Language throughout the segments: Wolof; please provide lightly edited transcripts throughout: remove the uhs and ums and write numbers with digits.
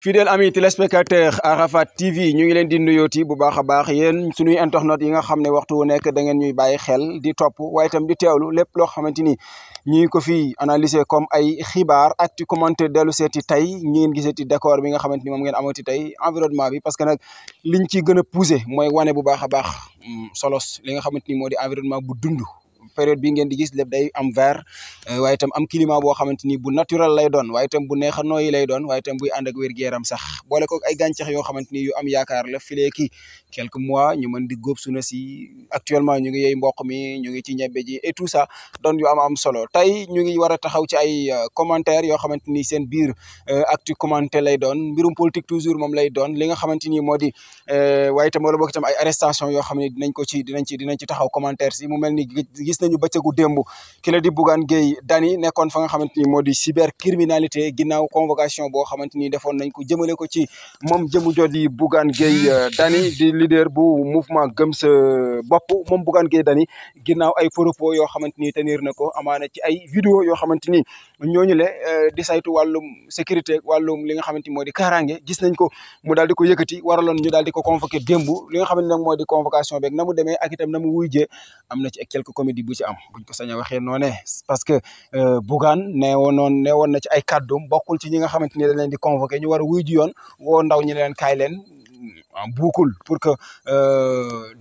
fidèle ami téléspectateur Arafat TV ñu ngi leen di nuyooti bu baax a baax yéen suñuy internet yi nga xam ne waxtu wu nekk da ngeen ñuy bàyyi xel di topp waaye itam di teewlu lépp loo xamante ni ñi ngi ko fi analyser comme ay xibaar ak ci commenté dellu seeti tey ñi ngeen gisati décor bi nga xamante ni moom ngeen amati tey environnement bi parce que nag liñ ci gën a poussé mooy wane bu baax a baax solos li nga xamante ni moo di environnement bu dund période bi ngeen di gis lépp day am vert waaye itam am climat boo xamante ni bu naturel lay doon waaye itam bu neex a nooyi lay doon waaye itam buy ànd ak wér-gu-yaram sax boole ko ay gàncax yoo xamante ni yu am yaakaar la fileeki quelques mois ñu mën di góob suna si actuellement ñu ngi yey mboq mi ñu ngi ci ñebbe ji et tout ça doon yu am solo tey ñu ngi war a taxaw ci ay commentaires yoo xamante ni seen biir actu commenté lay doon mbirum politique toujours moom lay doon li nga xamante ni moo di waaye itam wala boog itam ay arrestation yoo xam ne dinañ ci taxaw commentaire si mu mel ni gis nañu bëccëgu démb ki la di Bougane Gueye Dany nekkoon fa nga xamante ni moo di cybercriminalité ginnaaw convocation boo xamante ni defoon nañ ko jëmale ko ci moom jëmu jodi Bougane Gueye Dany di leader bu mouvement gëm sa bopp moom Bougane Gueye Dany ginnaaw ay propos yoo xamante ni tenir na ko amaana ci ay vidéo yoo xamante ni ñooñu le di saytu wàllum sécurité wàllum li nga xamante ni moo di kaaraange gis nañ ko mu daal di ko yëkkati waraloon ñu daal di ko convoqué démb li nga xamante ni nag moo di convocation beeg na mu demee ak itam na mu wuyjee am na ci quelques comédie bu ci am buñ ko sañ a waxee noonu parce que Bougane nee woon na ci ay kàddum bokkul ci ñi nga xamante ni dañ leen di convoqué ñu war a wuy ji yoon woo ndaw ñi leen kaay leen buukul pour que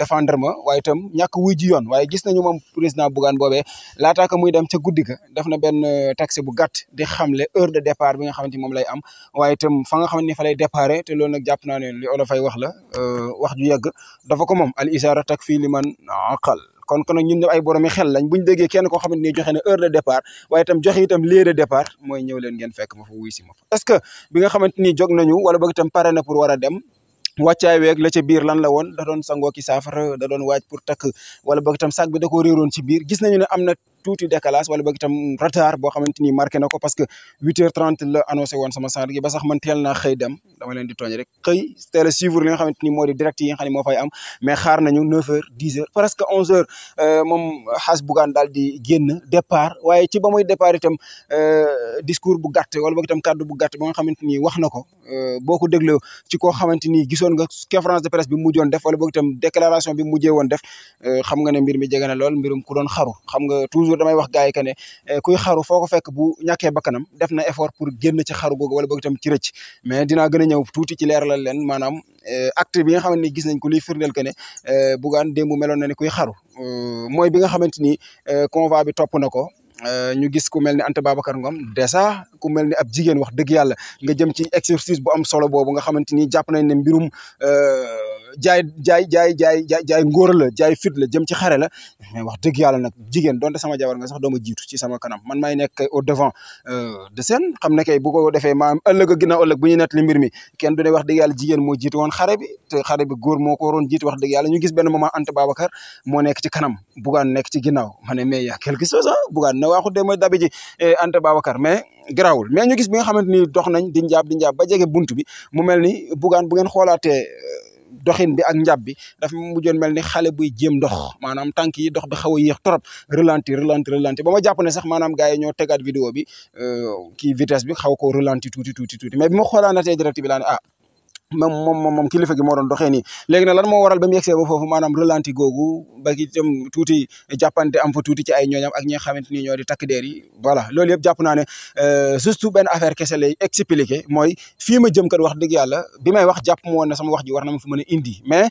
défendre ma waaye itam ñàkk wuy ji yoon waaye gis nañu moom président Bougane boobee laataa ko muy dem ca guddi ga def na benn taxi bu gàtt di xamle heure de départ bi nga xamante ni moom lay am waaye itam fa nga xamante ni fa lay déparé te loolu nag jàpp naa ne li olofay wax la wax ju yegg dafa ko moom al isaara takfii liman aqal kon nag ñun ay boromi xel lañ buñ déggee kenn koo xamante ni joxe na heure de départ waaye itam joxe itam lieu de départ mooy ñëw leen ngeen fekk ma fa wuy si ma fa est-ce que bi nga xamante ni jóg nañu wala boog itam pare na pour war a dem wàccaay weeg la ca biir lan la woon da doon sangoo ki saafara da doon waaj pour takk wala boog itam sac bi da koo réeroon ci biir gis nañu ne am na tuuti décalage wala boog itam retard boo xamante ni marqué na ko parce que 8h30 la annoncé woon sama sant gi ba sax man teel naa xëy dem dama leen di tooñ rek xëy teel a suivre li nga xamante ni moo di direct yi nga xam ne moo fay am mais xaar nañu 9h 10h presque 11h moom xaas Bougane daal di génn départ waaye ci ba muy départ itam discours bu gàtt wala boog itam kàddu bu gàtt ba nga xamante ni wax na ko boo ko dégloo ci koo xamante ni gisoon nga conférence de presse bi mujjoon def wala boog itam déclaration bi mujjee woon def xam nga ne mbir mi jege na lool mbirum ku doon xaru xam nga toujours damay wax gars yi que ne kuy xaru foo ko fekk bu ñàkkee bakkanam def na effort pour génn ci xaru googu wala boog itam ci rëcc mais dinaa gën a ñëw tuuti ci leeralal leen maanaam acte bi nga xamante ni gis nañ ko liy firndeel que ne Bougane démb meloon na ni kuy xaru mooy bi nga xamante ni convoi bi topp na ko ñu gis ku mel ni Anta Babacar Ngom dèjà ku mel ni ab jigéen wax dëgg yàlla nga jëm ci exercice bu am solo boobu nga xamante ni jàpp nañ ne mbirum jaay ngóor la jaay fit la jëm ci xare la mais wax dëgg yàlla nag jigéen donte sama jabar nga sax dooma jiitu ci sama kanam man maay nekk au devant de scène xam ne kay bu ko defee maanaam ëllëg ak ginnaaw ëllëg bu ñu nett li mbir mi kenn du ne wax dëgg yàlla jigéen moo jiitu woon xare bi te xare bi góor moo ko waroon jiitu wax dëgg yàlla ñu gis benn moment Anta Babacar moo nekk ci kanam Bougane nekk ci ginnaaw ma ne mais y a quelque chose Bougane na waaxu de mooy dabi ji Anta Babacar mais garaawul mais ñu gis bi nga xamante ni dox nañ di njaab ba jege buntu bi mu mel ni Bougane bu ngeen xoolaatee doxin bi ak njàpp bi dafa mujjoon mel ni xale buy jéem dox maanaam tànk yi dox bi xaw a yéex trop ralenti ba ma jàpp ne sax maanaam gars yi ñoo tegaat vidéo bi kii vitesse bi xaw ko ralenti tuuti mais bi ma xoolaanatee direct bi laa ne moom kilifa gi moo doon doxee nii léegi nag lan moo waral ba mu yegsee ba foofu maanaam ralenti googu ba itam tuuti jàppante am fa tuuti ci ay ñooñam ak ñi nga xamante ni ñoo di takk deer yi voilà loolu yëpp jàpp naa ne surtout benn affaire kese lay expliqué mooy fii ma jëm kat wax dëgg yàlla bi may wax jàpp ma woon ne sama wax ji war na ma fi mën a indi mais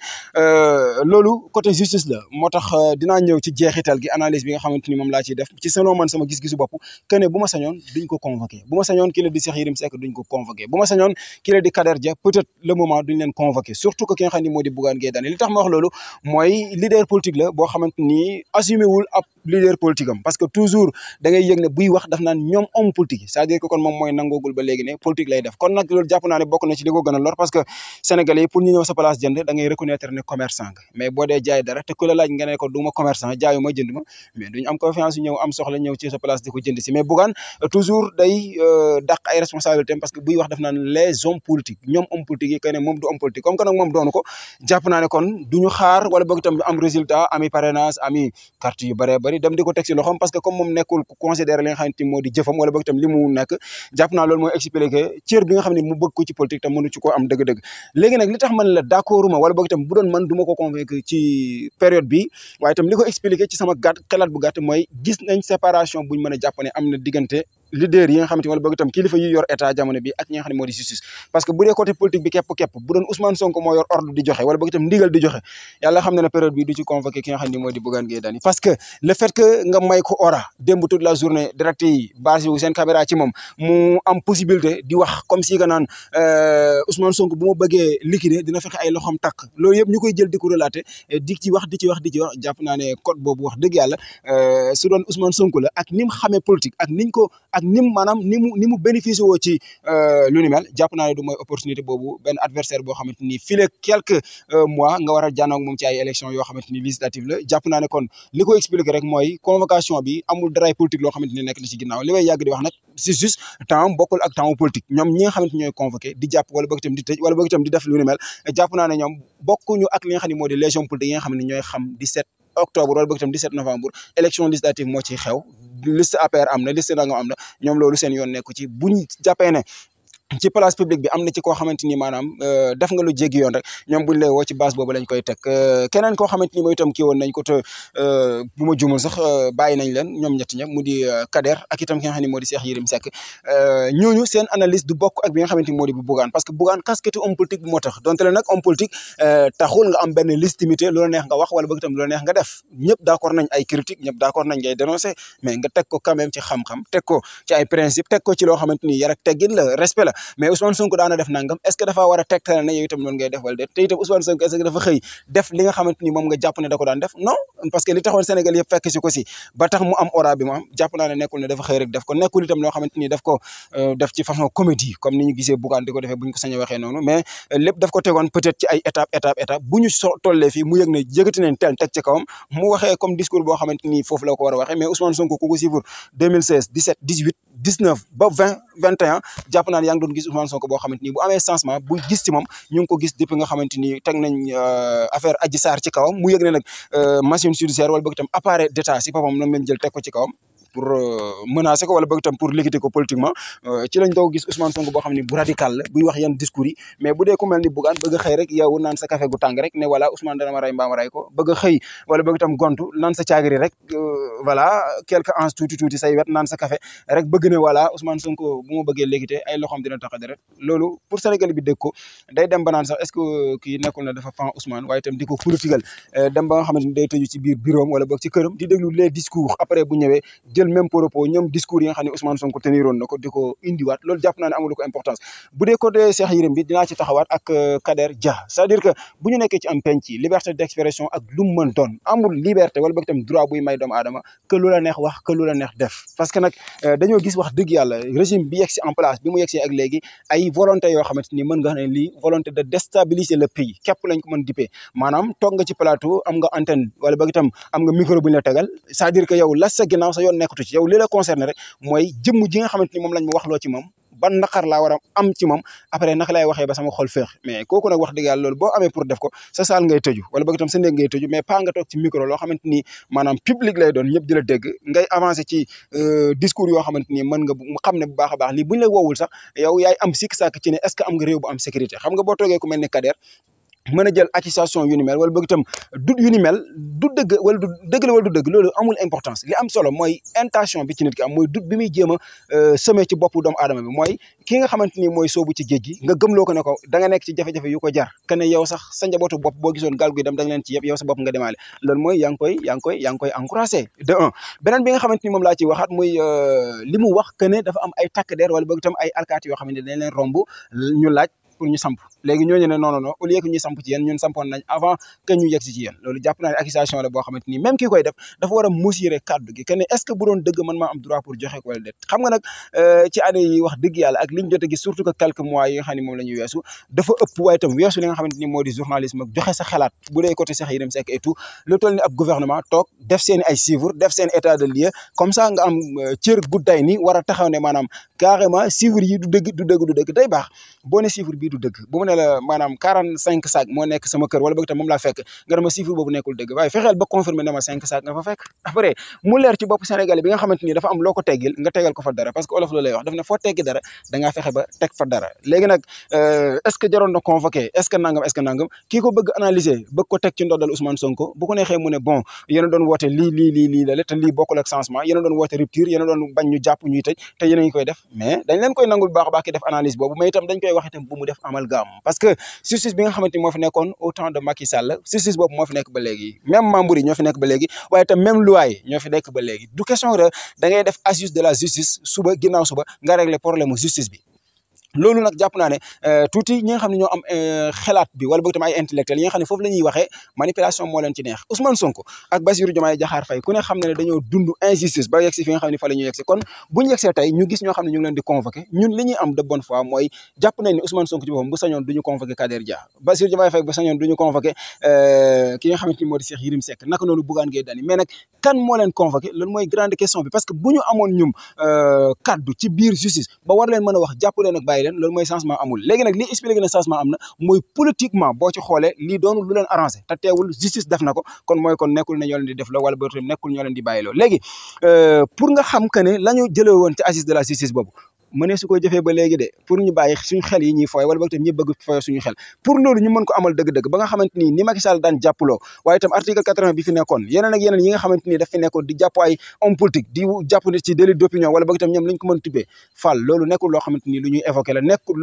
loolu côté justice la moo tax dinaa ñëw ci jeexital gi analyse bi nga xamante ni moom laa ciy def ci selon man sama gis-gisu bopp que ne bu ma sañoon duñ ko convoqué bu ma sañoon ki la di Cheikh Yérim Seck duñ ko convoqué bu ma sañoon ki la di Kader Dia peut-être le moment duñ leen convoqué surtout que ki nga xam ne moo di Bougane Gueye Dany li tax ma wax loolu mooy leader politique la boo xamante ni assumé wul ab leader politique am parce que toujours da ngay yëg ne buy wax daf naan ñoom homme politique yi c'est-à-dire que kon moom mooy nangoogul ba léegi ne politique lay def kon nag loolu jàpp naa ne bokk na ci li ko gën a lor parce que sénégalais yi pour ñu ñëw sa place jënd da ngay reconnaître ne commerçant nga mais boo dee jaay dara te ku la laaj nga ne ko du ma commerçant jaayu ma jënd ma mais duñu am confiance yu ñëw am soxla ñëw ci sa place di ko jënd si mais Bougane toujours day dàq ay responsabilités parce que buy wax daf naan les hommes politiques ñoom homme politique gi que ne moom du homme politique comme que nag moom doonu ko jàpp naa ne kon duñu xaar wala boog itam am résultat ami parrainage ami carte yu bëree bëri dem di ko teg si loxoom parce que comme moom nekkul considéré li nga xamante ni moo di jëfam wala boog itam li mu nekk jàpp naa loolu mooy expliquer cër bi nga xam ne mu bëgg ko ci politique te mënu ci koo am dëgg-dëgg léegi nag li tax man la d'accorduma wala boog itam bu doon man du ma ko convaincre ci période bi waaye itam li ko expliquer ci sama gàtt xalaat bu gàtt mooy gis nañ séparation buñ mën a jàpp ne am na diggante leader yi nga xamante wala boog itam kilifa yi yor état jamono bi ak ñi nga xam ne moo di justice parce que bu dee côté politique bi képp bu doon Ousmane Sonko moo yor ordre di joxe wala boog itam ndigal di joxe yàlla xam ne ne période bi du ci convoqué ki nga xam ne moo di Bougane Gueye Dany parce que le fait que nga may ko aura démb toute la journée direct yi base yu seen caméra ci moom mu am possibilité di wax comme si que naan Ousmane Sonko bu ma bëggee liquider dina fexe ay loxoom takk loolu yëpp ñu koy jël di ko relater di ci wax jàpp naa ne code boobu wax dëgg yàlla su doon Ousmane Sonko la ak ni mu xamee politique ak niñ ko ak nim maanaam ni mu bénéficié woo ci lu ni mel jàpp naa ne du mooy opportunité boobu benn adversaire boo xamante ni fii la quelques mois nga war a jànnoo ak moom ci ay élections yoo xamante ni législative la jàpp naa ne kon li ko expliqué rek mooy convocation bi amul daraay politique loo xamante ni nekk na ci ginnaaw li may yàgg di wax nag c'est juste temps bokkul ak temps politique ñoom ñi nga xamante ni ñooy convoqué di jàpp wala boog itam di tëj wala boog itam di def lu ni mel jàpp naa ne ñoom bokkuñu ak li nga xam ne moo di légion politique yi nga xam ne ñooy xam 17 octobre wala boog itam 17 novembre élection législative moo ciy xew liste APR am na liste nangam am na ñoom loolu seen yoon nekku ci buñ jàppee ne ci place publique bi am na ci koo xamante ni maanaam def nga lu jéggi yoon rek ñoom buñ lay woo ci base boobu lañ koy teg keneen koo xamante ni mooy itam kii woon nañ ko te bu ma jumul sax bàyyi nañ leen ñoom ñett ñëpp mu di Kader ak itam ki nga xam ne moo di Cheikh Yérim Seck ñooñu seen analyse du bokk ak bi nga xamante ni moo di bu Bougane parce que Bougane casquette homme politique bi moo tax donte la nag homme politique taxul nga am benn légitimité loola neex nga wax wala bëgg itam loola neex nga def ñëpp d'accord nañ ay critique ñëpp d'accord nañ ngay dénoncer mais nga teg ko quand même ci xam-xam teg ko ci ay principe teg ko ci loo xamante ni yar ak teggin la respect la mais Ousmane Sonko daana def nangam est-ce que dafa war a tegtal ne yow itam noonu ngay def wala déet te itam Ousmane Sonko est-ce que dafa xëy def li nga xamante ni moom nga jàpp ne da ko daan def non parce que li taxoon Sénégal yëpp fekk si ko si ba tax mu am aura bi mu am jàpp naa ne nekkul ne dafa xëy rek def ko nekkul itam loo xamante ni daf ko def ci façon comédie comme ni ñu gisee Bougane di ko defee bu ñu ko sañ a waxee noonu mais lépp daf ko tegoon peut-être ci ay étape bu ñu tollee fii mu yëg ne yëgati nañ tel teg ci kawam mu waxee comme discours boo xamante ni foofu la ko war a waxee mais Ousmane Sonko ku ko suivre 2016 17 18 19 ba 20 21 jàpp naa ne yaa ngi doon gis Ousmane Sonko boo xamante ni bu amee changement bu gis ci moom ñu ngi ko gis depuis nga xamante ni teg nañ affaire Adji Sarr ci kawam mu yëg ne nag machine judiciaire wala bëgg itam appareil d'état si boppam nam leen jël teg ko ci kawam pour menacer ko wala bëgg itam pour liquider ko politiquement ci lañ doog gis Ousmane Sonko boo xam ne bu radical la buy wax yenn discours yi mais bu dee ku mel ni Bougane bëgg a xëy rek yow naan sa café gu tàng rek ne voilà Ousmane dana ma rey mbaa ma rey ko bëgg a xëy wala bëgg itam gontu naan sa caagiri rek voilà quelque ans tuuti say wet naan sa café rek bëgg ne voilà Ousmane Sonko bu ma bëggee liquider ay loxoom dina tax a deret loolu pour Sénégal bi dégg ko day dem ba naan sax est-ce que kii nekkul na dafa fan Ousmane waaye itam di ko politigal dem ba nga xamante ni day tëju ci biir bureau wala boog ci këram di déglu les discours après bu ñëwee jël même propos ñoom discours yi nga xam ne Ousmane Sonko teniroon na ko di ko indiwaat loolu jàpp naa ne amul ko importance bu dee côté Cheikh Yérim bi dinaa ci taxawaat ak Kader Dia c'est-à-dire que bu ñu nekkee ci am penc liberté d'expression ak lu mu mën doon amul liberté wala boog itam droit buy may doomu aadama que lu la neex wax que lu la neex def parce que nag dañoo gis wax dëgg yàlla régime bi yegg si en place bi mu yegg si ak léegi ay volonté yoo xamante ni mën nga xam ne lii volonté de déstabiliser le pays képp lañ ko mën dippee maanaam toog nga ci plateau am nga antenne wala boog itam am nga micro bu ñu la tegal c'est-à-dire que yow la sa ginnaaw sa yoon nekkatu ci yow li la concerné rek mooy jëmm ji nga xamante ni moom lañ ma waxloo ci moom ban naqar laa war a am ci moom après naka lay waxee ba sama xol féex mais kooku nag wax dëgg yàlla loolu boo amee pour def ko sa saal ngay tëju wala boog itam sa néeg ngay tëju mais pas nga toog ci micro loo xamante ni maanaam public lay doon ñëpp di la dégg ngay avancer ci discours yoo xamante ni mën nga xam ne bu baax a baax lii buñ la woowul sax yow yaay am sikk sàkk ci ne est-ce que am nga réew bu am sécurité xam nga boo toogee ku mel ni Kader mën a jël accusation yu ni mel wala bëgg itam du yu ni mel du dëgg wala du dëgg la wala du dëgg loolu amul importance li am solo mooy intention bi ci nit ki am mooy dut bi muy jéem a semé ci boppu doomu aadama bi mooy ki nga xamante ni mooy soobu ci géej gi nga gëmloo ko ne ko da nga nekk ci jafe-jafe yu ko jar que ne yow sax sa njabootu bopp boo gisoon gaal guy dem da nga leen ci yëpp yow sa bopp nga demaale loolu mooy yaa ngi koy encouragé de un beneen bi nga xamante ni moom laa ciy waxaat muy li mu wax que ne dafa am ay takk der wala bëgg itam ay alkaati yoo xamante ne dañ leen romb ñu laaj pour ñu samp léegi ñooñu ne non au lieu que ñuy samp ci yéen ñun sampoon nañ avant que ñu yegg si ci yéen loolu jàpp naa ne accusation la boo xamante ni même kii koy def dafa war a mesurer kàddu gi que ne est-ce que bu doon dëgg man maa am droit pour joxe ko wala déet xam nga nag ci année yi wax dëgg yàlla ak liñ jot a gis surtout que quelques mois yi nga xam ne moom la ñuy weesu dafa ëpp waaye itam weesu li nga xamante ni moo di journalisme ak joxe sa xalaat bu dee côté Cheikh Yérim Seck et tout lu toll ni ab gouvernement toog def seen ay chiffres def seen état de lieu comme ça nga am cër gudday ni war a taxaw ne maanaam carrément chiffres yi du dëgg day baax boo ne chiffre bi bii du dëgg bu mu ne la maanaam 45 sacs moo nekk sama kër wala boog itam moom laa fekk nga ne ma chiffre boobu nekkul dëgg waaye fexeel ba confirmer ne ma 5 sacs nga fa fekk après mu leer ci bopp Sénégalais bi nga xamante ni dafa am loo ko teggil nga tegal ko fa dara parce que olof la lay wax daf ne foo teggi dara da ngaa fexe ba teg fa dara léegi nag est-ce que jaroon na convoqué est-ce que nangam kii ko bëgg analyser bëgg ko teg ci ndoddal Ousmane Sonko bu ko neexee mu ne bon yéen a doon woote lii la te lii bokkul ak changement yéen a doon woote rupture yéen a doon bañ ñu jàpp ñuy tëj te yéen a ngi koy def mais dañ leen koy nangul baax a baax ki def analyse boobu mais itam dañ koy wax itam bu mu def amalgame parce que justice bi nga xamante ni moo fi nekkoon au temps de Macky Sall justice boobu moo fi nekk ba léegi même membres yi ñoo fi nekk ba léegi waaye itam même loi yi ñoo fi nekk ba léegi du question de da ngay def assises de la justice suba ginnaaw suba nga régler problème mu justice bi loolu nag jàpp naa ne tuuti ñi nga xam ne ñoo am xalaat bi wala boog tam ay intellectuels yi nga xam ne foofu la ñuy waxee manipulation moo leen ci neex Ousmane Sonko ak Bassirou Diomaye Diakhar Faye ku ne xam ne dañoo dund injustice ba yegsi fi nga xam ne fa la ñuy yegsi kon bu ñu yegsee tey ñu gis ñoo xam ne ñu ngi leen di convoqué ñun li ñuy am de bonne foi mooy jàpp nañ ne Ousmane Sonko ci boppam bu sañoon duñu convoqué Kader Dia Bassirou Diomaye Faye bu sañoon duñu convoqué ki nga xamante ni moo di Cheikh Yérim Seck naka noonu Bougane Gueye Dany mais nag kan moo leen convoqué loolu mooy grande question bi parce que bu ñu amoon ñum kaddu ci biir justice ba war leen mën a wax jàpp leen ak bàyyi leen loolu mooy changement amul léegi nag li expliqué na changement am na mooy politiquement boo ci xoolee lii doonul lu leen arrangé te teewul justice def na ko kon mooy kon nekkul ne ñoo leen di def la wala ba nekkul ñoo leen di bàyyiloo léegi pour nga xam que ne la ñu jëlee woon ci assise de la justice boobu mënee su ko jëfee ba léegi de pour ñu bàyyi suñu xel yi ñuy fooy wala boog tam ñi bëgg fooy suñu xel pour loolu ñu mën ko amal dëgg-dëgg ba nga xamante ni Macky Sall daan jàppaloo waaye itam article 80 bi fi nekkoon yeneen ak yeneen yi nga xamante ni daf fi nekkoon di jàpp ay homme politique di jàpp nit ci délit d'opinion wala boog itam ñoom lañ ko mën tubbee Fall loolu nekkul loo xamante ni lu ñuy évoqué la nekkul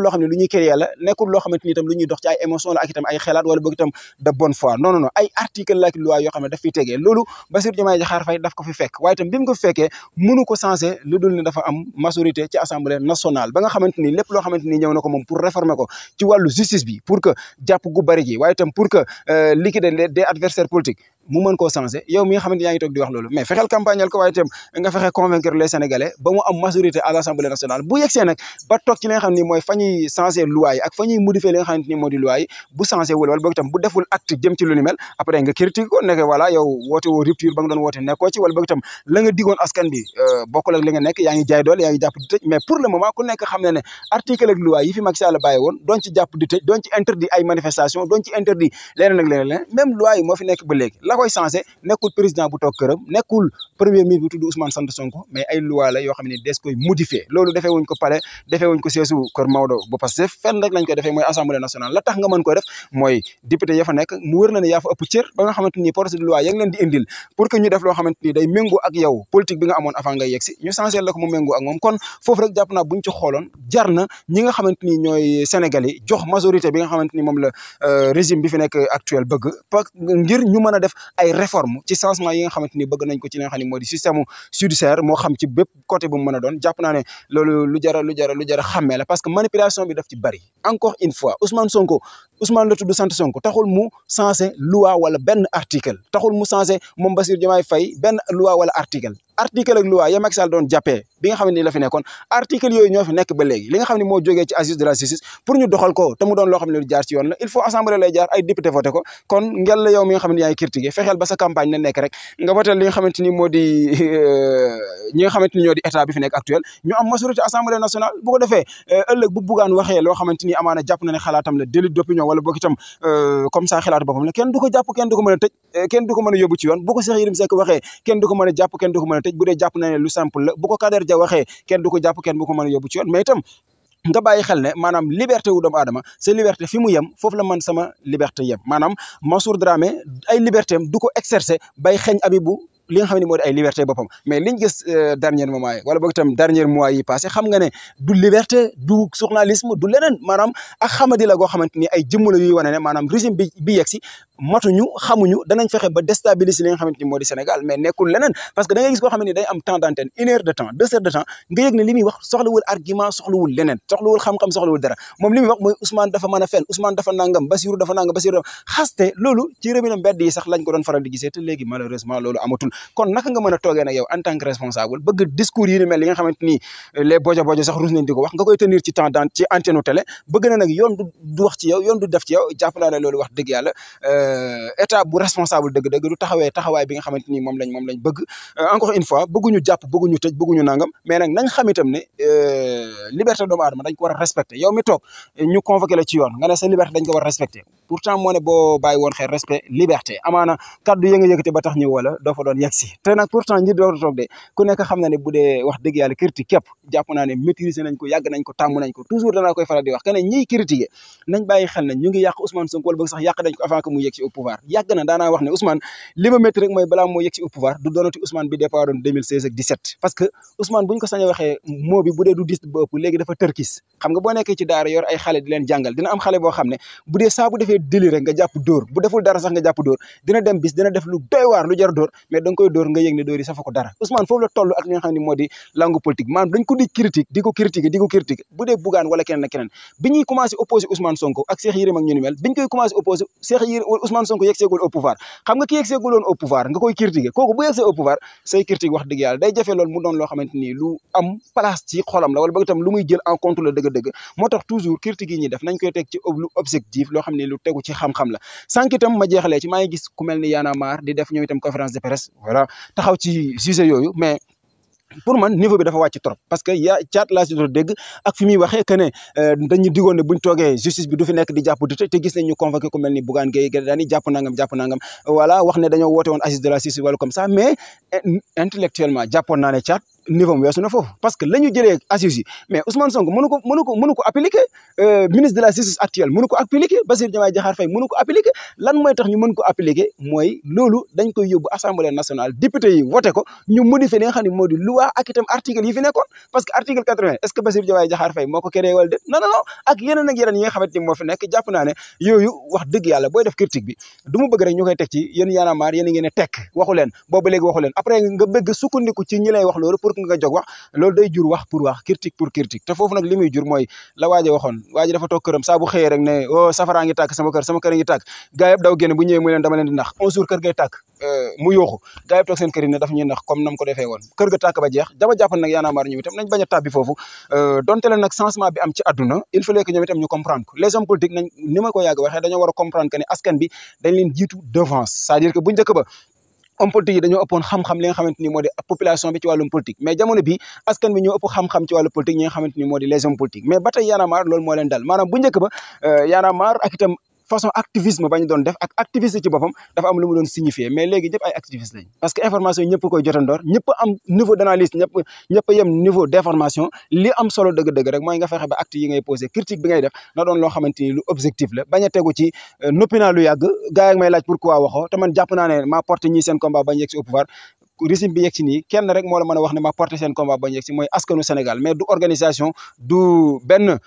loo xam ne lu ñuy créé la nekkul loo xamante ni itam lu ñuy dox ci ay émotion la ak itam ay xelaat wala boog itam de bonne foi non non non ay article la ak loi yoo xam ne daf fiy tegee loolu Bassirou Diomaye Diakhar Faye daf ko fi fekk waaye itam bi mu ko fi fekkee mënu ko sensé lu dul ne dafa am majorité ci assemblée nationale ba nga xamante ni lépp loo xamante ni ñëw na ko moom pour réformer ko ci wàllu justice bi pour que jàpp gu bari gi waaye itam pour que liquider des adversaires politiques mu mën koo changé yow mi nga xamante yaa ngi toog di wax loolu mais fexeel campagnal ko waaye itam nga fexe convaincre les Sénégalais ba mu am majorité à l'Assemblée nationale bu yegsee nag ba toog ci li nga xam ni mooy fa ñuy changé loi yi ak fa ñuy modifier li nga xamante ni moo di loi yi bu changé wul wala boog itam bu deful acte jëm ci lu ni mel après nga critique ko nekk voilà yow woote woo rupture ba nga doon woote nekkoo ci wala boog itam la nga digoon askan bi bokkul ak li nga nekk yaa ngi jaay doole yaa ngi jàpp di tëj mais pour le moment ku nekk xam ne ne article ak loi yi fi Macky Sall bàyyi woon doon ci jàpp di tëj doon ci interdit ay manifestation doon ci interdit leneen ak leneen même loi yi moo fi nekk ba léegi la koy changé nekkul président bu toog këram nekkul premier ministre bu tudd Ousmane sant Sonko mais ay loi la yoo xam ne des koy modifier loolu defee wuñ ko palais defee wuñ ko seesu kër Maodo bu Pastef fenn rek lañ koy defee mooy assemblée nationale la tax nga mën ko def mooy député ya fa nekk mu wër na ne yaa fa ëpp cër ba nga xamante ni projet de loi ya ngi leen di indil pour que ñu def loo xamante ni day méngoo ak yow politique bi nga amoon avant nga yegg si ñu changé la ko mu méngoo ak moom kon foofu rek jàpp naa buñ ci xooloon jar na ñi nga xamante ni ñooy Sénégal yi jox majorité bi nga xamante ni moom la régime bi fi nekk actuel bëgg ngir ñu mën a def ay réforme ci changement yi nga xamante ni bëgg nañ ko ci li nga xam ne moo di système judiciaire moo xam ci bépp côté bu mu mën a doon jàpp naa ne loolu lu jara xàmmee la parce que manipulation bi daf ci bari encore une fois Ousmane la tudd sant Sonko taxul mu changé loi wala benn article taxul mu changé moom Bassirou Diomaye Faye benn loi wala article ak loi ya Macky Sall doon jàppee bi nga xam ne ni la fi nekkoon article yooyu ñoo fi nekk ba léegi li nga xam ne moo jógee ci assise de la justice pour ñu doxal ko te mu doon loo xam ne lu jaar ci yoon la il faut assemblée lay jaar ay député voté ko kon ngel la yow mi nga xam ne yaa ngi critiqué fexeel ba sa campagne na nekk rek nga voté li nga xamante ni moo di ñi nga xamante ni ñoo di état bi fi nekk actuel ñu am majorité assemblée nationale bu ko defee ëllëg bu Bougane waxee loo xamante ni amaana jàpp na ne xalaatam la délit d'opinion wala boog itam comme ça xalaatu boppam la kenn du ko jàpp kenn du ko mën a tëj kenn du ko mën a yóbbu ci yoon bu ko Cheikh Yérim Seck waxee kenn du ko mën a jàpp kenn du ko mën a tëj bu dee jàpp na ne lu simple la bu ko Kader Dia waxee kenn du ko jàpp kenn du ko mën a yóbbu ci yoon mais itam nga bàyyi xel ne maanaam liberté wu doomu aadama sa liberté fi mu yem foofu la man sama liberté yem maanaam Mansour Dramé ay liberté am du ko exercer bay xeeñ Abibou li nga xam ne moo di ay liberté boppam mais liñ gis dernier moment yi wala boog itam dernier mois yi passé xam nga ne du liberté du journalisme du leneen maanaam ak xamadi la goo xamante ni ay jëmm la yuy wane ne maanaam régime bi yegg si matuñu xamuñu danañ fexe ba déstabiliser li nga xamante ni moo di Sénégal mais nekkul leneen parce que da ngay gis koo xam ne day am temps d'antenne 1 heure de temps 2 heures de temps nga yëg ne li muy wax soxlawul argument soxlawul leneen soxlawul xam-xam soxlawul dara moom li muy wax mooy Ousmane dafa mën a fen Ousmane dafa nangam Bassirou dafa nangam Bassirou xaste loolu ci rëbina mbedd yi sax lañ ko doon faral di gisee te léegi malheureusement loolu amatul kon naka nga mën a toogee nag yow en tant que responsable bëgg discours yi ni mel li nga xamante ni les bojo sax rus nañ di ko wax nga koy tenir ci temps ci antenne télé bëgg na nag yoon du wax ci yow yoon du def ci yow jàpp naa ne loolu wax dëgg yàlla état bu responsable dëgg-dëgg du taxawaay bi nga xamante ni moom lañ bëgg. Encore une fois bëgguñu jàpp bëgguñu tëj bëgguñu nangam mais nag nañ xam itam ne liberté doomu aadama dañ ko war a respecté yow mi toog ñu convoqué la ci yoon nga ne sa liberté dañ ko war a respecté pourtant moo ne boo bàyyi woon xel respect liberté amaana kaddu ya nga yëkkate ba tax ñëw wala doo fa doon yegg si te nag pourtant ñi door toog de ku nekk xam na ne bu dee wax dëgg yàlla critique képp jàpp naa ne maîtriser nañ ko yàgg nañ ko tàmm nañ ko toujours danaa koy faral di wax que ne ñiy critiquer nañ bàyyi xel ne ñu ngi yàq Ousmane Sonko wala boog sax yàq dañ ko avant que mu yegg si au pouvoir yàgg na daanaa wax ne Ousmane li ma métti rek mooy balaa moo yegg si au pouvoir du doonati Ousmane bi départ doon 2016 ak 17 parce que Ousmane buñ ko sañ a waxee moo bi bu dee du 10 ba ëpp léegi dafa tërkis xam nga boo nekkee ci daara yor ay xale di leen jàngal dina am xale boo xam ne bu dee saa bu defee déli rek nga jàpp dóor bu deful dara sax nga jàpp dóor dina dem bis dina def lu doy waar lu jar dóor mais da nga koy dóor nga yëg ne dóor yi safa ko dara Ousmane foofu la toll ak li nga xam ne moo di langue politique maanaam dañ ko di critique di ko critiquer bu dee Bougane wala keneen ak keneen bi ñuy commencé opposé Ousmane Sonko ak Cheikh Yérim ak ñu ni mel biñ koy commencé opposé Cheikh Yérim Ousmane Sonko yegg seegul au pouvoir xam nga ki yegg seegul woon au pouvoir nga koy critiquer kooku bu yegg see au pouvoir say critique wax dëgg yàlla day jafe loolu mu doon loo xamante ni lu am place ci xolam la wala ba itam lu muy jël en compte la dëgg-dëgg moo tax toujours critique yi ñuy def nañ koy teg ci lu objectif loo xam ne lu tegu ci xam-xam la sànq itam ma jeexalee ci maa ngi gis ku mel ni Y'en a marre di def ñoom itam conférence de presse voilà taxaw ci sujet yooyu mais pour man niveau bi dafa wàcc trop parce que yaa caat laa si doon dégg ak fi muy waxee que ne dañu digoon ne buñ toogee justice bi du fi nekk di jàpp du te gis nañ ñu convoqué ku mel ni Bougane Gueye Dany jàpp nangam voilà wax ne dañoo woote woon assise de la justice wala comme ça mais intellectuellement jàppoon naa ne caat niveau am weesu na foofu parce que la ñu jëlee assises yi mais Ousmane Sonko mënu ko appliquer ministre de la justice actuelle mënu ko appliquer Bassirou Diomaye Diakhar Faye mënu ko appliquer lan mooy tax ñu mën ko appliquer mooy loolu dañ koy yóbbu assemblée nationale député yi voté ko ñu modifier li nga xam ne moo di loi ak itam article yi fi nekkoon parce que article 80 est-ce que Bassirou Diomaye Diakhar Faye moo ko créé wala déet non ak yeneen yi nga xamante ni moo fi nekk jàpp naa ne yooyu wax dëgg yàlla booy def critique bi du mu bëgg rek ñu koy teg ci yéen Y'en a marre yéen a ngeen ne tekk waxu leen boobu léegi waxu leen après nga bëgg sukkandiku ci ñi lay wax loolu pour nga jóg wax loolu day jur wax pour wax critique pour critique te foofu nag li muy jur mooy la waaja waxoon waaji dafa toog këram saa bu xëyee rek ne oh safaraa ngi tàkk sama kër ngi tàkk gaa yëpp daw génn bu ñëwee muy leen dama leen di nax un jour kër gay tàkk mu yooxu gaa yëpp toog seen kër yi ne dafa ñuy nax comme nam ko defee woon kër ga tàkk ba jeex dama jàpp nag Y'en a marre ñoom itam nañ bañ a tàbbi foofu donte la nag changement bi am ci àdduna il fallait que ñoom itam ñu comprendre ko les hommes politiques nañ ni ma ko yàgg waxee dañoo war a comprendre que ne askan bi dañ leen jiitu devance c'est-à-dire que bu njëkk ba homme politique yi dañoo ëppoon xam-xam li nga xamante ni moo di population bi ci wàllum politique mais jamono bi askan bi ñoo ëpp xam-xam ci wàllu politique ñi nga xamante ni moo di les hommes politiques mais ba tey Y'en a marre loolu moo leen dal maanaam bu njëkk ba Y'en a marre ak itam façon activisme bañ doon def ak activiste ci boppam dafa am lu mu doon signifier mais léegi ñëpp ay activiste lañ parce que information yi ñëpp koy jotandoor ñëpp am niveau d'analyse ñëpp yem niveau d'information li am solo dëgg-dëgg rek mooy nga fexe ba acte yi ngay posé critique bi ngay def na doon loo xamante ni lu objectif la bañ a tegu ci noppi naa lu yàgg gars yi may laaj pourquoi waxoo te man jàpp naa ne maa porté ñii seen combat bañ yegg si au pouvoir régime bi yegg si nii kenn rek moo la mën a wax ne ma porté seen combat bañ yegg si mooy askanu Sénégal mais du organisation du benn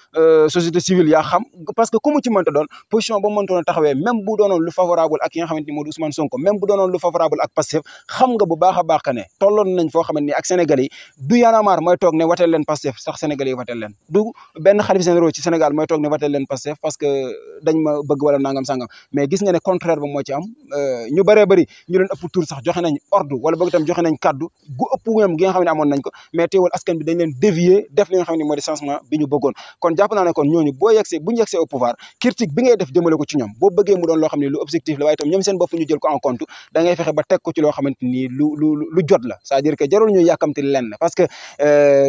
société civile yaa xam parce que ku mu ci mënta doon position ba mëntoon a taxawee même bu doonoon lu favorable ak yi nga xamante ni moo di Ousmane Sonko même bu doonoon lu favorable ak Pastef xam nga bu baax a baax que ne tolloon nañ foo xamante ni ak Sénégal yi du Y'en a marre mooy toog ne wateel leen Pastef sax Sénégal yi wateel leen du benn xalif généraux ci Sénégal mooy toog ne wateel leen Pastef parce que dañ ma bëgg wala nangam sangam mais gis nga ne contraire ba moo ci am ñu bëree bëri ñu leen ëpp tur sax joxe nañ ordre wala boog itam joxe nañ kaddu gu ëpp ñoom gi nga xam ne amoon nañ ko mais teewul askan bi dañ leen dévier def li nga xam ne moo di changement bi ñu bëggoon kon jàpp naa ne kon ñooñu boo yegsee bu ñu yegsee au pouvoir critique bi ngay def jëmale ko ci ñoom boo bëggee mu doon loo xam ne lu objectif la waaye itam ñoom seen bopp ñu jël ko en compte da ngay fexe ba teg ko ci loo xamante ni lu jot la c'est-à-dire que jarul ñu yàkkamti lenn parce que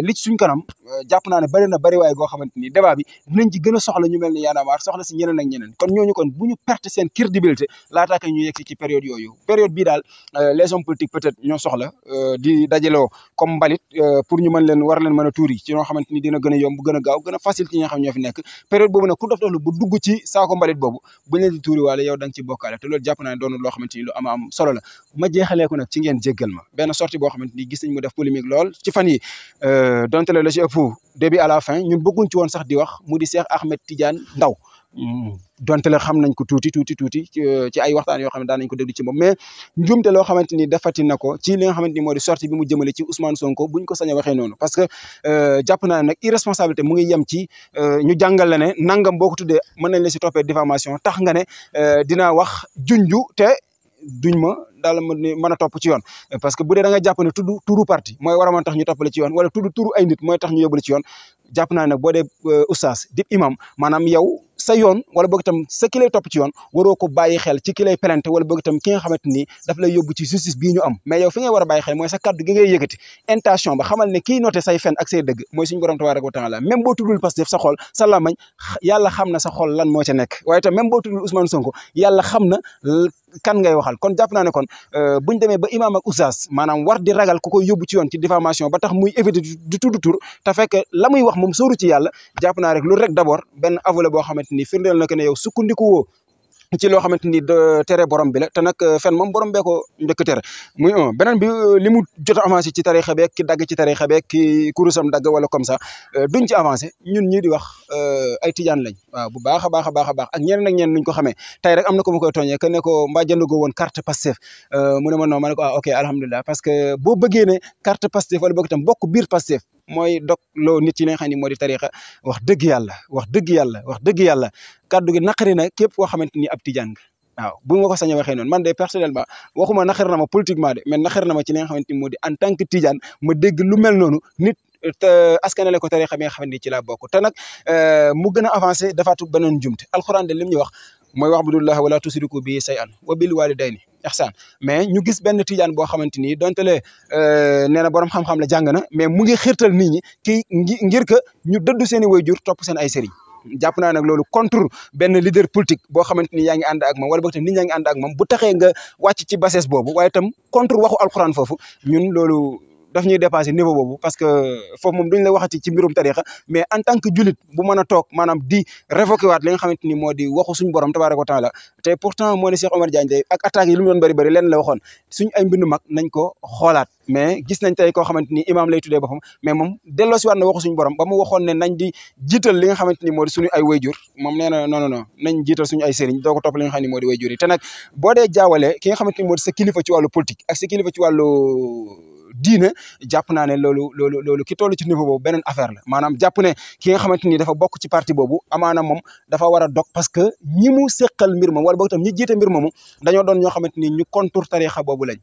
li ci suñ kanam jàpp naa ne bëri na bëri waaye goo xamante ni débat bi dinañ ci gën a soxla ñu mel ni Y'en a marre soxla si ñeneen ak ñeneen kon ñooñu kon bu ñu perte seen crédibilité laataaka ñu yegsi ci période yooyu période bii daal les hommes politiques peut-être ñoo soxla di dajaloo comme mbalit pour ñu mën leen war leen mën a tuuri ci ñoo xamante ni dina gën a yomb gën a gaaw gën a facile ci ñi nga xam ñoo fi nekk période boobu nag ku dof lu bu dugg ci saako mbalit boobu buñ leen di tuuri waale yow da nga ci bokkaale te loolu jàpp naa ne doonul loo xamante ni lu am solo la ma jeexalee ko nag ci ngeen jéggal ma benn sortie boo xamante ni gis nañ mu def polémique lool ci fan yi donte la ci ëpp début à la fin ñun bëgguñ ci woon sax di wax mu di Cheikh Ahmed Tidiane Ndao donte la xam nañ ko tuuti ci ay waxtaan yoo xam ne daan nañ ko déglu ci moom mais njuumte loo xamante ni defati na ko ci li nga xamante ni moo di sortie bi mu jëmale ci Ousmane Sonko buñ ko sañ a waxee noonu parce que jàpp naa ne nag irresponsabilité mu ngi yem ci ñu jàngal la ne nangam boo ko tuddee mën nañ la si toppee diffamation tax nga ne dinaa wax junju te duñ ma daal mën a topp ci yoon parce que bu dee da nga jàpp ne tudd turu parti mooy war a mën tax ñu toppale ci yoon wala tudd turu ay nit mooy tax ñu yóbbale ci yoon jàpp naa ne boo dee oustaz di imam maanaam yow sa yoon wala boog itam sa ki lay topp ci yoon waroo ko bàyyi xel ci ki lay plainte wala boog itam ki nga xamante ni daf lay yóbbu ci justice bii ñu am mais yow fi ngay war a bàyyi xel mooy sa kaddu gi ngay yëkkati intention ba xamal ne kii noté say fen ak say dëgg mooy suñu borom tabaaraka wa taala même boo tuddul Pastef sa xol sa lamañ yàlla xam na sa xol lan moo ca nekk waaye itam même boo tuddul Ousmane Sonko yàlla xam na kan ngay waxal kon jàpp naa ne kon buñ demee ba imam ak oustaz maanaam war di ragal ku koy yóbbu ci yoon ci diffamation ba tax muy éviter di tudd tur te fekk la muy wax moom sóoru ci yàlla jàpp naa rek loolu rek d'abord benn avole boo xamante ni firndeel na ko ne yow sukkandiku woo ci loo xamante ni tere borom bi la te nag fen moom borom bee ko njëkk tere muy beneen bi li mu jot a avancé ci tarixa beeg ki dagg ci tarixa beeg ki kurusam dagg wala comme ça duñ ci avancé ñun ñii di wax ay tijaan lañ waaw bu baax a baax a baax a baax ak ñeneen ak ñeneen nuñ ko xamee tey rek am na ko ma koy tooñee que ne ko mbaa jënd go woon carte Pastef mu ne ma non ma ne ko ok alhamdulilah parce que boo bëggee ne carte Pastef wala boog itam bokk biir Pastef mooy dog loo nit yi nga xam ne moo di tarixa wax dëgg yàlla kaddu gi naqari na képp koo xamante ni ab tijaan nga waaw bu ma ko sañ a waxee noonu man de personnellement waxuma naqari na ma politiquement de mais naqari na ma ci li nga xamante ni moo di en tant que tijaan ma dégg lu mel noonu nit te askanale ko tarixa bi nga xamante ni ci laa bokk te nag mu gën a avancé dafaatu beneen jumte alxuraan de lim ñu wax mooy wax budullah wala tusriku bi shay'an wa bil walidayni ihsan mais ñu gis benn tijaan boo xamante ni donte le nee na borom xam-xam la jàng na mais mu ngi xiirtal nit ñi kii ngir que ñu dëddu seen i waajur topp seen ay sëriñ jàpp naa nag loolu contre benn leader politique boo xamante ni yaa ngi ànd ak moom wala boog tam nit ñaa ngi ànd ak moom bu taxee nga wàcc ci bassesse boobu waaye itam contre waxu alxuraan foofu ñun loolu daf ñuy dépassé niveau boobu parce que foofu moom duñ la waxati ci mbirum tarixa mais en tant que julit bu mën a toog maanaam di révoqué waat li nga xamante ni moo di waxu suñu borom tabaaraka wa taala te pourtant moo ne Cheikh Omar Diagne tey ak attaques yi lu mu doon bëri leen la waxoon suñ ay mbindu mag nañ ko xoolaat mais gis nañ tey koo xamante ni imam lay tuddee boppam mais moom delloo si waat na waxu suñu borom ba mu waxoon ne nañ di jiital li nga xamante ni moo di suñu ay wayjur moom nee na non nañ jiital suñu ay sëriñ doo ko topp li nga xam ne moo di wayjur yi te nag boo dee jaawale ki nga xamante ni moo di sa kilifa ci wàllu politique ak sa kilifa ci wàllu diine jàpp naa ne loolu ki toll ci niveau boobu beneen affaire la maanaam jàpp ne ki nga xamante ni dafa bokk ci parti boobu amaana moom dafa war a dog parce que ñi mu seqal mbir moom wala boog tam ñi jiite mbir moomu dañoo doon ñoo xamante ni ñu contour tarixa boobu lañ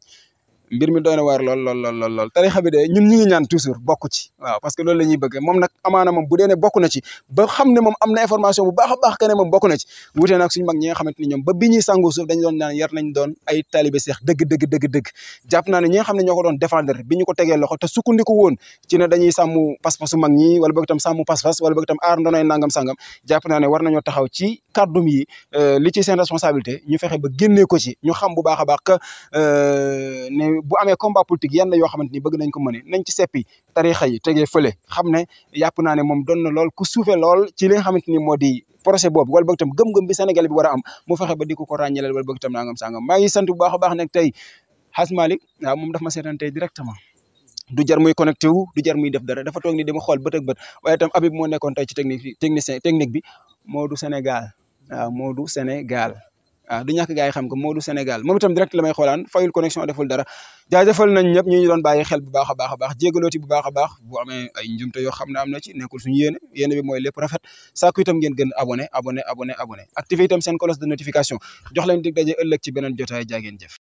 mbir mi doy na waar lool tarixa bi de ñun ñi ngi ñaan toujours bokk ci waaw parce que loolu la ñuy bëgg moom nag amaana moom bu dee ne bokk na ci ba xam ne moom am na information bu baax a baax que ne moom bokk na ci wutee nag suñu mag ñi nga xamante ni ñoom ba bi ñuy sàngu suuf dañu doon naan yar nañ doon ay talibé seex dëgg jàpp naa ne ñi nga xam ne ñoo ko doon défendre bi ñu ko tegee loxo te sukkandiku woon ci ne dañuy sàmm pas-pasu mag ñi wala boog itam sàmm pas-pas wala boog itam aar ndonoy nangam sangam jàpp naa ne war nañoo taxaw ci kàddum yi li ci seen responsabilité ñu fexe ba génnee ko ci ñu xam bu baax a baax que ne bu amee combat politique yenn yoo xamante ni bëgg nañ ko mëne nañ ci seppi tarixa yi tegee fële xam ne yàpp naa ne moom doon na lool ku suufe lool ci li nga xamante ni moo di projet boobu wala boog itam gëm-gëm bi Sénégal bi war a am mu fexe ba di ko ràññeleel wala boog itam nangam sangam maa ngi sant bu baax a baax nag tey Hadj Malick waaw moom daf ma seetaan tey directement du jar muy connecté wu du jar muy def dara dafa toog ni dama xool bët ak bët waaye itam Habib moo nekkoon tey ci technique bi Modou Sénégal waaw Modou Sénégal waaw du ñàkk gaa yi xam ko Modou Sénégal moom itam direct la may xoolaan fayul connexion deful dara jaajëfal nañ ñëpp ñu doon bàyyi xel bu baax a baax jéegalooti bu baax a baax bu amee ay njumte yoo xam ne am na ci nekkul suñu yéene bi mooy lépp rafet sàkku itam ngeen gën abonné activé itam seen cloche de notification jox leen dig daje ëllëg ci beneen jotaay jaageen jëf